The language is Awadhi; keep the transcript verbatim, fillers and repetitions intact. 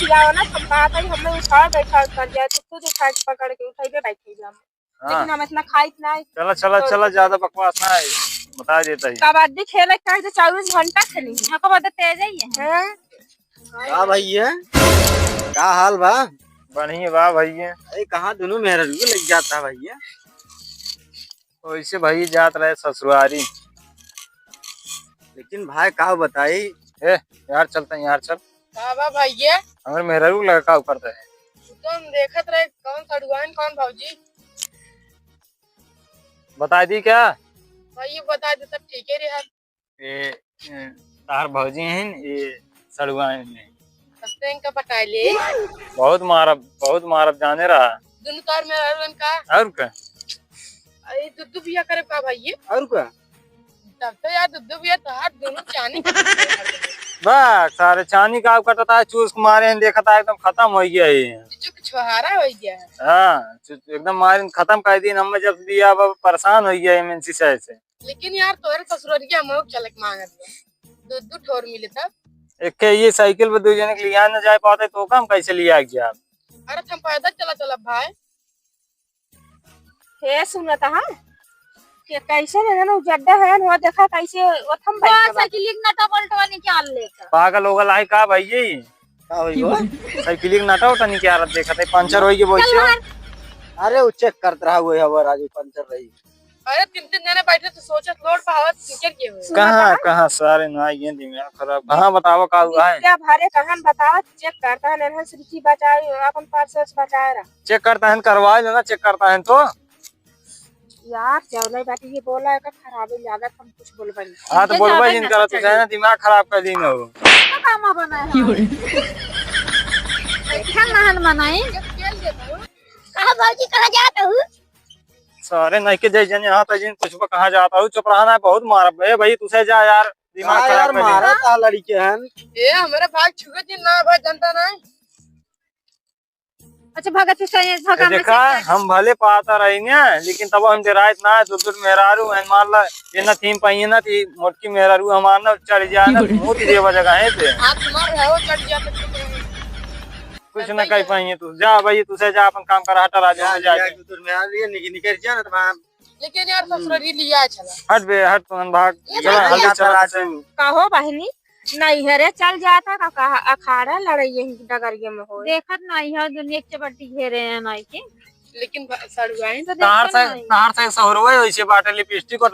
खियावा ना, हम कहा था कि हमें उठा बैठा कर जाए, तो खुद उठा के पकड़ के उठाइबे बैठे हम। हाँ। लेकिन हम इतना खाइत ना है। चला, चला, तो चला, ज्यादा बकवास ना है, बता देता ही। कबड्डी खेले का तो चौबीस घंटा खेली। हाँ, कबड्डी तेज ही है। हाँ। का भैया, का हाल बा? बढ़िया बा भैया। अरे, कहाँ दोनों मेहरारू के लग जाता भैया? वैसे भैया जात रहे ससुरारी। लेकिन भाई, का बताई? ए, यार चलते हैं, यार चल। का बा भैया? हमरे मेहरारू लगा का करता है? तो हम देखत रहे, कौन सड़ुआइन, कौन भौजी। बता दी क्या? भाई, ये बता दे, तब ठीक है रे यार। ये, ये तार भौजी हैं, ये सड़ुआइन हैं। तब तो इनका पटाई ले। बहुत मारब, बहुत मारब जाने रहा। दोनों तार मेहरारू इनका। और का? अरे, दुद्दू बिया करे का भाई ये? और का? तब तो यार, दुद्दू बिया तो हाथ दोनों चानी। बस, सारे चानी का कटता है, चूस के मारे हैं, देखता है, एकदम खतम हो गया है। चुचू के छोहारा हो गया है। हाँ, चु-, एकदम मारे खतम कर दी। हम जब दिया, अब परेशान हो गया है इनसी से। लेकिन यार, तोहरे ससुररिया मौक चलक मांगत बा। दो, दो ठोर मिले तब। एक के ये साइकिल पे दो जने के लिया न जाए पाते, तो काम कैसे लिया गया? अरे, हम पैदल चला चला भाई। हे सुनत हा, के कैसे रहन उ जड्डा है, वो देखा कैसे ओथम बैठ बा। साइकिल एक नटा बोल्टवा निकाल लेता। पागल हो गल है का भाई? का होई बा? साइकिल एक नटा उटा निकाल देखत है, पंचर होई के बोल चल से। मार। अरे, वो चेक करत रहा, वो हवा राजू पंचर रही। अरे, तीन तीन जने बैठे तो सोचत लोड पावत निकल के हुए। कहाँ, कहाँ सारे ना, ये दिमाग खराब। कहाँ बतावा का हुआ है? क्या भारे कहन बतावा, चेक करता है, नन्हा से रुचि बचाए, अपन पर्स वर्स बचाए रहा। चेक करता है, करवा लेना, चेक करता है तो। यार, जौले बात ये बोला है, का खराबे लागत, हम कुछ बोलबे नहीं। हाँ, तो ये बोलबे ज्यादा ही नहीं नशा करत, तू चढ़ी। चाहे ना दिमाग खराब कर दी ना हो। का कामा बना है? अच्छा, महल मनाई। कहाँ भौजी, कहाँ जात हूँ? सारे नहीं के जाई जने, यहाँ तक जिन कुछ कहाँ जाता हूँ, चुप रहा ना, बहुत मारब। ए भाई, तुसे जा यार, दिमाग हाँ खराब यार, कर दिया। मारा था लड़के हन। ए, हमारे भाग छुए दिन ना भाई, जनता नहीं। अच्छा, भगत हुसैन, ए, भगत देखा, हुसैन। हम भले पाता रही ना, लेकिन तब हम डराइत ना, दो दो मेहरारू हैं, मान ला, ये ना थीम पाइए ना, थी मोटकी मेहरारू हमार ना चढ़ जाए ना, मुँह देवा जगह है पे। आप तुम्हारे हो चढ़ जाते तो कुछ ना कह पाइए तू। जा भाई, तुसे जा, अपन काम कर, हटा राजू जा, में जा जा, के। तू मेहरारू ये निक-, निकल जा ना, तो वहाँ लेकिन यार, हम्म। ससुरारी लिया चला। हट बे, हट, तुमन भाग। ये चला, भाग हल्दी जाता चला। राजू। कहो बहिनी, नैहरे चल जाता का, कहा अखाड़ा लड़ाई यही डगरिया में हो। देखत नहीं है, दुनिया के चपट्टी घेरे हैं नाई के। लेकिन ब-, सड़ुआइन तो तार देखत से, नहीं। तार से सहुरवे वैसे बाटे, लिपस्टिक और